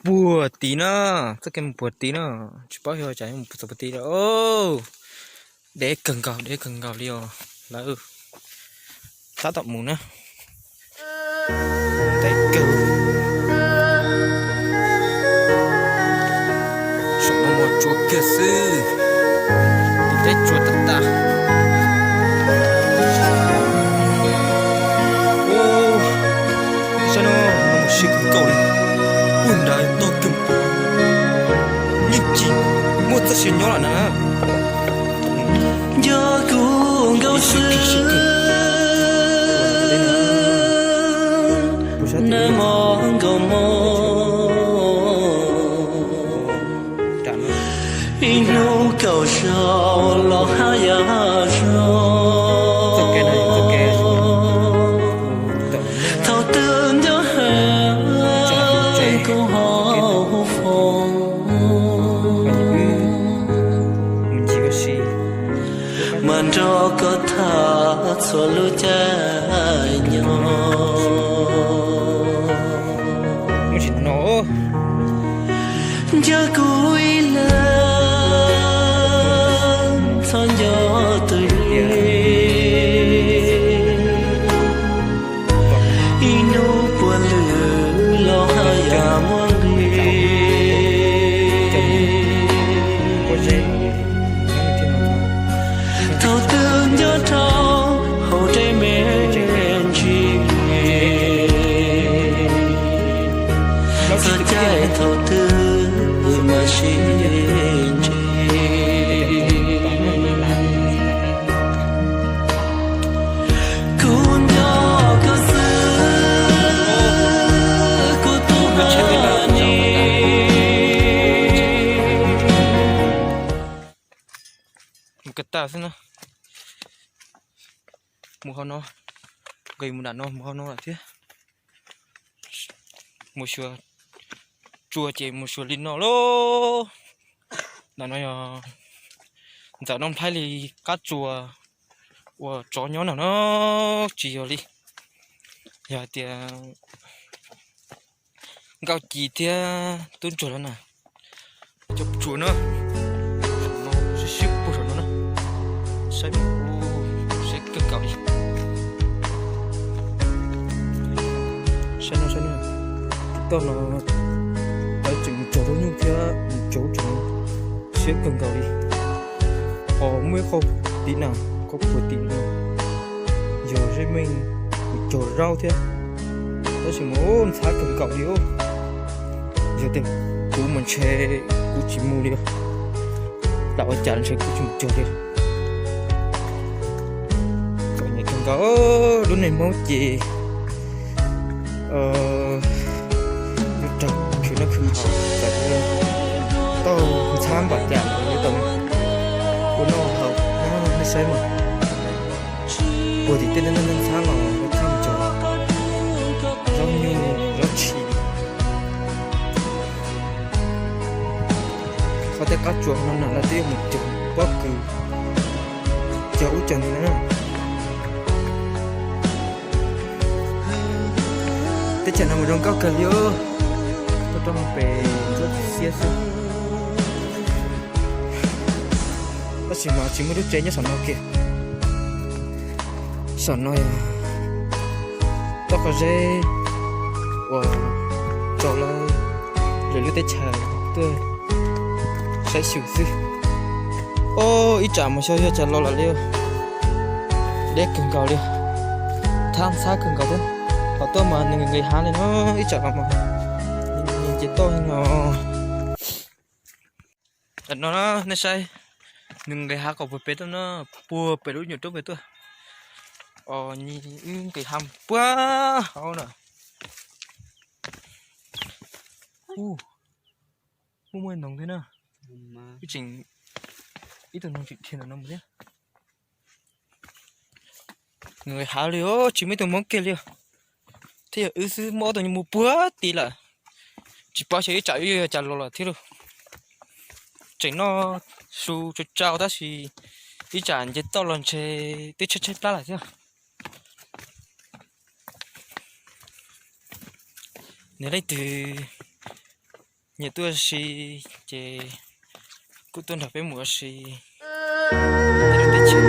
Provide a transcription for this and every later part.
puag tid na, txoj kev mus puag tid na, tsis paub xyov cas mus txog puag tid lawm. Deb kawg nkaus, deb kawg nkaus li os. Lawv tab tom mus na. Deb kawg. Saum no mas tsuas kiag xwb, deb tsuas tag tag. Saib no, no mus siab kawg nkaus li. Ua nrad toj kawg, yeej tsis muaj txoj sia nyob lawm na. Nco kuv nkaus xwb, nag hmo nkaus mus, ib hnub kaum zaus los haj yam zoo. Thaum twg nco hais kuv ho foom, mas nrog koj tham txhua lub caij nyoog. Nco kuv ib leeg, txhob nco tus hlub, ib hnub puav lwm los haj yam muaj nqis. Thaum twg nco rau hauv dej me ntsis, txog caij thaum twg mam sib ntsib. Kuv nco koj xwb, kuv tus hlub. Mus ko taw xwb na. Mus hauv no, nqis mus nram no, mus hauv no lawm thiab. Mus xyuas tsua ces mus xyuas li no lauj. Ntawm no yog ntxawm Noj Nplhaib li qab tsua uas tsov nyob no na, tsis yog li. Yog hais tias Nkauj Ci thiab Tub Ntsuag lawv na, cov tsua na, saum no, sib sib puag saum no na. Saib, saib kawg nkaus li. Saib no, saib no, toj no lawv tseem mus cog lub nyuj thiab mus cog tseem siab kawg nkaus li. Ho muaj ib qho tim na, qhov puag tim no yog zej meej mus cog zaub thiab, tab sis mas ntxhab kawg nkaus li. Yog tias kuv mas ntshe kuv tsis mus li, lam ua cas ntshe kuv tsis mus cog li. Txom nyem kawg nkaus, lub neej Hmoob ces yuav raug khwv noj khwv haus, tau ntxhab npaum cas los yuav tau ua noj haus. Nej saib mas, puag tim tej ntxhab los yuav tau mus cog zaub nyuj zaub tshis. Qhov tej qab tsua no na lawv twb yuav mus cog pob kws, cog ub cog no na. Teb chaws no mas zoo nkauj kawg li os, tuaj rau pem ntsuab xiab xwb. Tab sis mas tsis muaj lub tsev nyob saum no kiag. Saum no yog toj qab zeb uas tso lawv lwm lub teb chaws tuaj saib xyuas xwb. Ob, ib tsam mas xyov yog cas los lawm li, deb kawg nkaus li, thab ntxhab kawg nkaus thiab. Thaum tuaj mas nws nqis hav li no, ib tsam los mas nce toj li no. Tam no nej saib, nws nqis hav kom puag pem tuaj na, puag pem lub nyuam roob pem tuaj. Os, nws nqis hav puag hauv na. Muaj muaj noog thiab na. Ib tseem, ib tug noog tseem dhia ntawm no mus thiab. Nqis hav li os, tsis muaj ib tug Hmoob kiag li os. Thiab yog wb xwb, muaj ob tug mus puag tid lawm. Tsis paub xyov ib tsam wb yuav cas los lawm thiab lauj. Tseem noj su tsau tsau tab sis ib tsam nce toj los ntshe twb tshaib tshaib plab lawm thiab. Nws leej twg Nyiam tuaj ua si ces kuj tuaj nrog peb mus ua si. Tej lub teb chaws,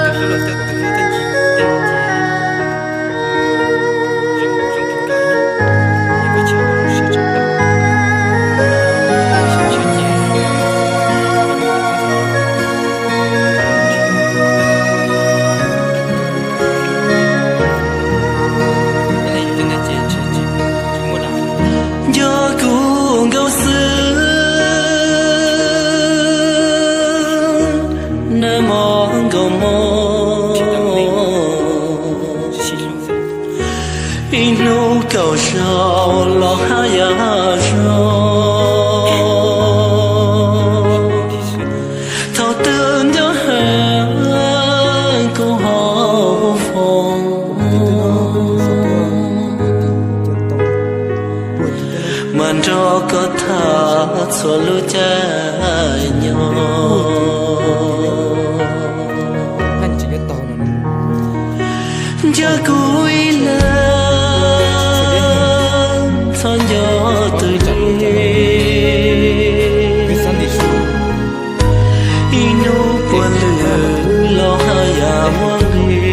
tus hlub los coj tus hlub, tab sis tej no ces zoo, zoo kawg nkaus na. Ces koj tsis ua zoo siab tsam tau, siab ntshiab ces Nco kuv nkaus xwb, nag hmo nkaus hmo, ib hnub kaum zaus los haj yam zoo. Thaum twg nco heev kuv ho foom, mas nrog koj tham txhua lub caij nyoog. Nco kuv ib leeg, txhob nco tus dib. Ib hnub puav leej los haj yam muaj nqis.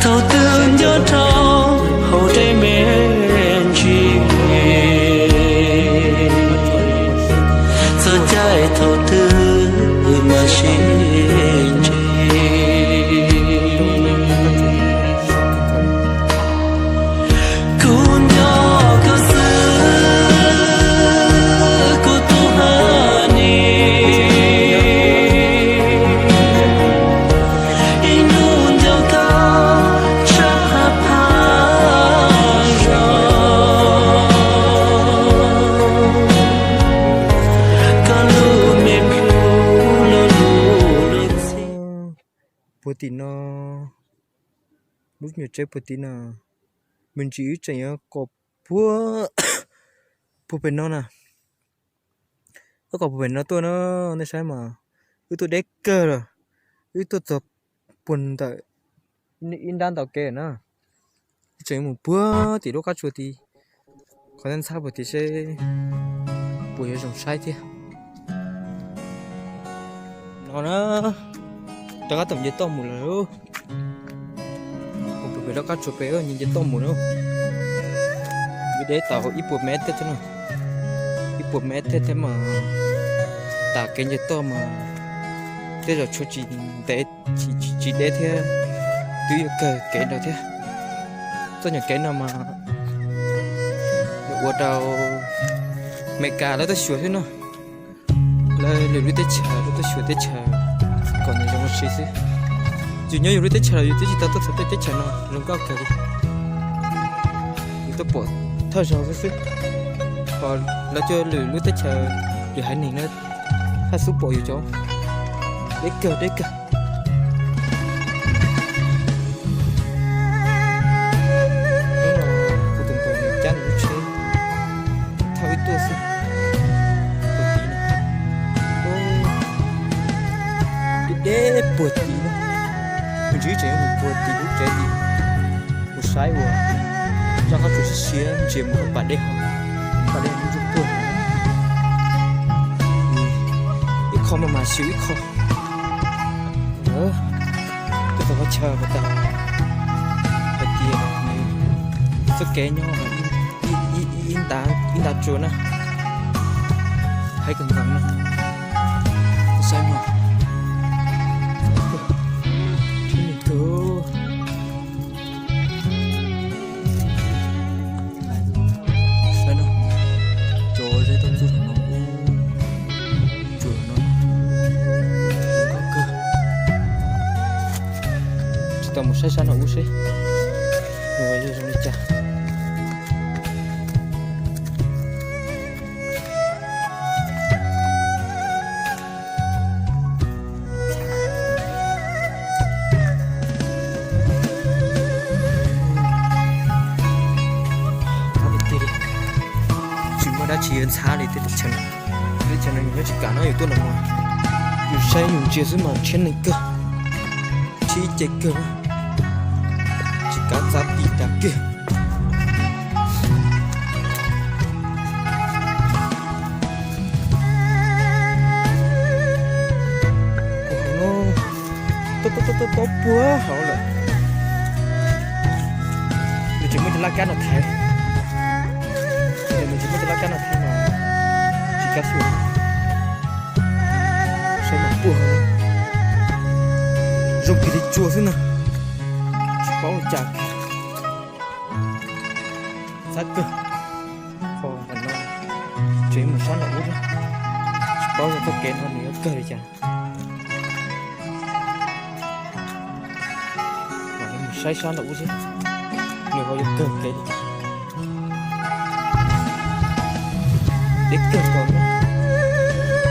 Thaum twg nco dhau hauv dej me ntsis, txog caij thaum twg mam sib ntsib. Kuv nco koj xwb, kuv tus haj ni, ib hnub nco koj tshaj phab zoo. Koj lub me plhu lub lub lub txhij puag tim no, lub nyuag tsev puag tim no, me ntsis wb tseem yuav kom puag, puag pem no na. Wb kom puag pem no tuaj na, nej saib mas, wb tuaj deb kawg lawm, wb tuaj txog puag ntawm ib nrab ntau kev na. Wb tseem mus puag tim lub qab tsua tid, qhov ntxhab puag tid seb puas yuav zoo saib thiab. No na, rov qab tom nce toj mus lawm. Mus pem lub qab tsua pem nce nce toj mus na. Wb deb tau ib puas mev thiab thiab no, ib puas mev thiab thiab mas, tas kev nce toj mas tej zaum tshuav tsis ntev, tsis deb thiab, twb yuav kawg kev nrad thiab. Txoj nyuag kev no mas ua rau Amelikas lawv tuaj xyuas xwb no. Lawv lwm lub teb chaws lawv tuaj xyuas teb chaws kom nws zoo ua si xwb. Yus nyob yus lub teb chaws los yus twb tsis tau tuaj txog tej teb chaws no zoo nkauj kawg li. Yus tuaj pom thawj zaug xwb xwb. Ho lawv cov lwm lub teb chaws, lwm haiv neeg na, haj xub pom yus cov deb kawg deb kawg. Kuv tus npawg nws cab nws lub tsheb thauj wb tuaj xwb. Puag tid no, deb deb puag tid no, me ntsis tseem yuav mus puag tim lub tsev tid, kuv saib ua zaj qab tsuas siab siab ntsia mus pas dej ho, pas dej ntsuab puag. Ib qho mas mas xyuas ib qho. Tuaj txog qhov chaw uas tas hais tias nws txoj kev nyob ib nta tsua na, haib kawg nkaus na. Saib mog, saib no, cov zeb tau txug no, ub, tsuas no, koj kawg. Tsis tau mus saib sab no ub seb nws yog zoo li cas. Tsis muaj dab tsi yuav ntxhab li tej teb chaws no. Teb chaws no yus nyob tsis kam no yus tuaj los mas yus saib yus ntsia xwb mas rhiab neeg kawg, rhiab ib ce kawg. Tsis Kiag. Tau, tau, tau, tau puag hauv lawm. Nws tseem muaj cov laj kab no thaiv. Nws tseem muaj cov laj kab no thaiv mas tsis kab xyuas. Saib mas puag hauv. Zoo kiag li tsua xwb na. Tsis paub ua cas kiag. Txhab kawg. Qhov ntawm no tseem mus sab nram ub thiab. Tsis paub yog txoj kev no nws yuav kawg li cas. Mam li mus saib sab nram ub seb nws ho yuav kawg kev li cas. Deb kawg nkaus na.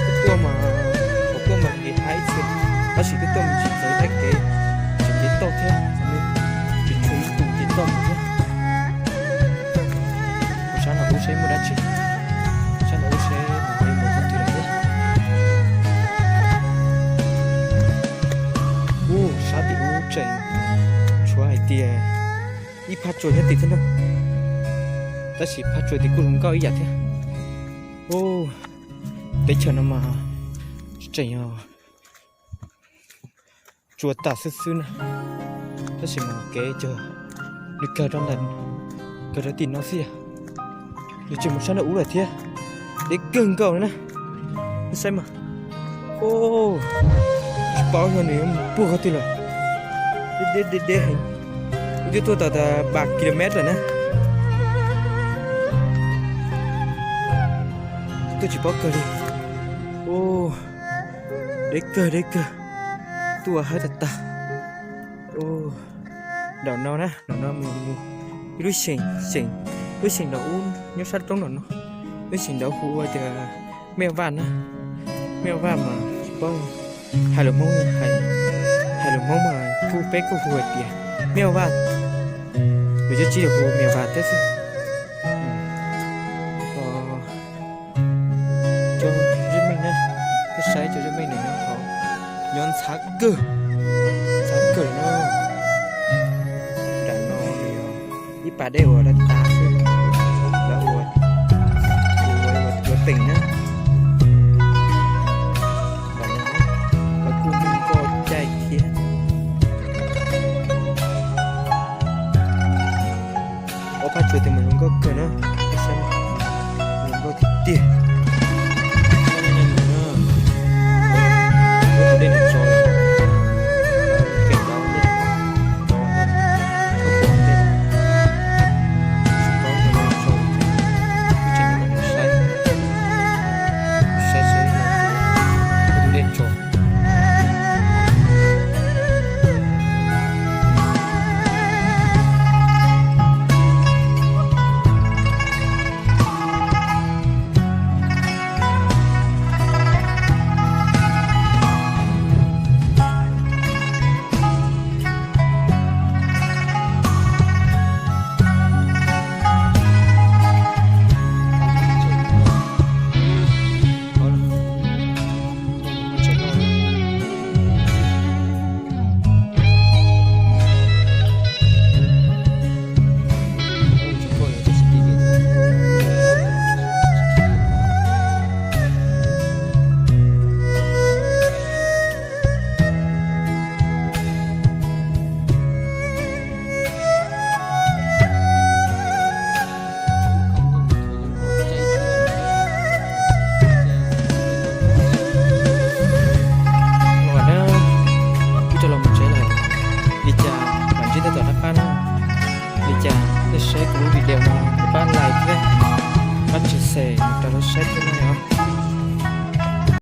Twb tuaj mas, thaum tuaj mas nqis haib ib txhia, tab sis twb tuaj me ntsis txawv thaj kev, tseem cev toj thiab, tseem tshuav ib tug cev toj mus thiab. Mus sab nram ub seb muaj dab tsi, sab nram ub seb nws ho yuav mus qhov twg lawm thiab. Ub, sab tim ub tseem tshuav hais tias ib phab tsua nyob tim thiab na, tab sis phab tsua tim kuj zoo nkauj ib yam thiab. Ub, teb chaws no mas tseem yog tsua tas xwb xwb na, tab sis mas kev cog nws kawg rau ntawm, kawg rau tim no xwb yog. Nws tseem mus sab nram ub lawm thiab, deb kawg nkaus li na. Saib mas, tsis paub yog nws yuav mus puag qhov twg lawm, deb deb deb heev. Wb twb tuaj tau tas ba kilomev lawm na. Tuaj tsis paub kawg li. Deb kawg deb kawg, tuaj hawb tag tag. Nram no na, nram no mus mus ib lub xeem, xeem, lub xeem nram ub nyob sab roob nram no, lub xeem nram hu ua tias Mej Vaj na, Mej Vaj mas tsis paub hais lus Hmoob, hais lus Hmoob mas kuj peb kuj hu hais tias Mej Vaj, lus cov tsis hu Mej Vaj thiab xwb. Cov zej meej na, peb saib cov zej meej nws nyob hauv, nyob ntxhab kawg, ntxhab kawg no. Nram no nws yog ib pas dej uas lawv tav xwb, lawv ua, ua, ua teem na. Nram no lawv kuj muaj nkauj caij thiab. Ob phab tsua tias mas zoo nkauj kawg na, zoo nkauj tiag tiag. Dej no tso, keem dau dej, tso, tso dej, tsis paub tso, tseem saib, saib seb tus dej tso. Los na, wb rov los mus tsev lawm. Li cas mam ntsib nej tom qab na. Li cas nej saib kuv lub video no nej pab like thiab, pab share mus rau lawv saib thiab na.